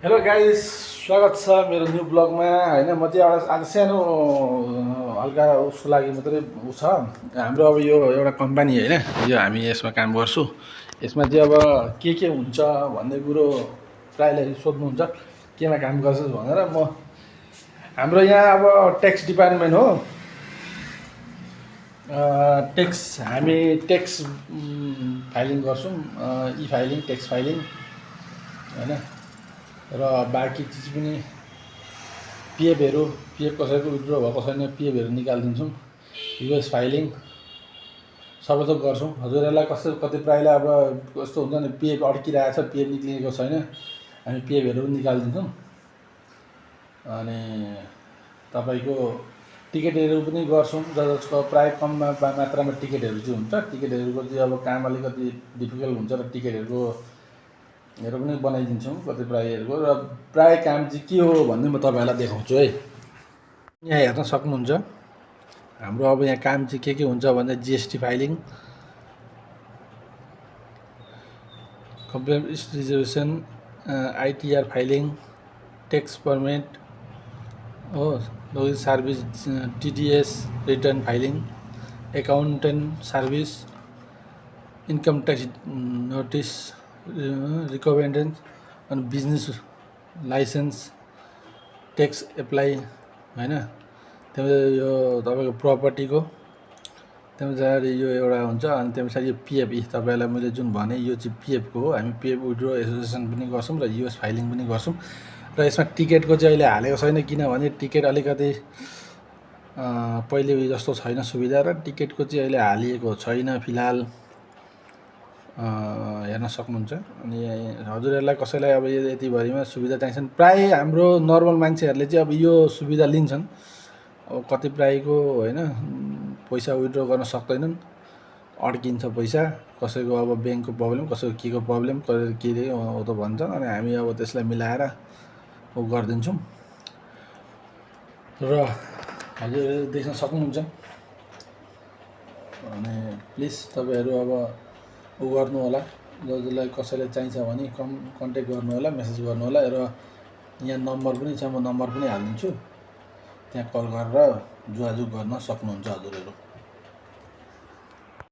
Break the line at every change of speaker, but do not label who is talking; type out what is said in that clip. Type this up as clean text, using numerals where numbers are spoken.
Hello guys, स्वागत छ मेरो न्यू ब्लगमा हैन। म चाहिँ एउटा आज सानो हल्का उसको लागि मात्रै छ। हाम्रो अब यो एउटा कम्पनी हैन, यो हामी यसमा काम गर्छु। यसमा चाहिँ अब के हुन्छ भन्ने कुरो प्रायःले सोध्नुहुन्छ, केमा काम गर्छस् भनेर। हाम्रो यहाँ अब ट्याक्स डिपार्टमेन्ट हो। हामी ट्याक्स फाइलिङ गर्छौँ, ई फाइलिङ, ट्याक्स फाइलिङ हैन। र बाँकी चिज पनि पिएफ कसैको विड्रो भएको छैन, पिएफहरू निकालिदिन्छौँ। युएस फाइलिङ सबै थोक गर्छौँ। हजुरहरूलाई कति प्रायःलाई अब कस्तो हुन्छ नि, पिएफ अड्किरहेको छ, पिएफ निक्लिएको छैन, हामी पिएफहरू पनि निकालिदिन्छौँ। अनि तपाईँको टिकटहरू पनि गर्छौँ, जसको प्रायः कम मात्रामा टिकटहरू चाहिँ हुन्छ। टिकटहरूको चाहिँ अब काम अलिकति डिफिकल्ट हुन्छ र टिकटहरूको हेरेर पनि बनाइदिन्छौँ कति प्रायःहरूको। र प्रायः काम चाहिँ के हो भन्ने म तपाईँहरूलाई देखाउँछु है। यहाँ हेर्न सक्नुहुन्छ हाम्रो अब यहाँ काम चाहिँ के हुन्छ भन्दा GST filing, complain reservation, ITR filing, tax permit हो, service, TDS return filing, accountant service, income tax notice recommendations, अनि बिजनेस लाइसेन्स, ट्याक्स एप्लाई हैन। त्यहाँबाट यो तपाईँको प्रपर्टीको, त्यहाँ पछाडि यो एउटा हुन्छ। अनि त्यहाँ पछाडि यो पिएफ, तपाईँलाई मैले जुन भने यो चाहिँ पिएफको हो। हामी पिएफ विड्रो एसोसिएसन पनि गर्छौँ र युएस फाइलिङ पनि गर्छौँ। र यसमा टिकटको चाहिँ अहिले हालेको छैन, किनभने टिकट अलिकति पहिले जस्तो छैन सुविधा, र टिकटको चाहिँ अहिले हालिएको छैन फिलहाल, हेर्न सक्नुहुन्छ। अनि हजुरहरूलाई कसैलाई अब यतिभरिमा सुविधा चाहिन्छन्, प्रायः हाम्रो नर्मल मान्छेहरूले चाहिँ अब यो सुविधा लिन्छन्। अब कति प्रायःको हैन पैसा विड्रो गर्न सक्दैनन्, अड्किन्छ पैसा, कसैको अब ब्याङ्कको प्रब्लम, कसैको केको प्रब्लम, कसैको के हो त भन्छन्। अनि हामी अब त्यसलाई मिलाएर गरिदिन्छौँ। र हजुरहरूले देख्न सक्नुहुन्छ। अनि प्लिज तपाईँहरू अब गर्नु होला, जसलाई कसैलाई चाहिन्छ भने कन्ट्याक्ट गर्नु होला, मेसेज गर्नु होला। र यहाँ नम्बर पनि छ, म नम्बर पनि हालिदिन्छु, त्यहाँ कल गरेर जोगाजोग गर्न सक्नुहुन्छ हजुरहरू।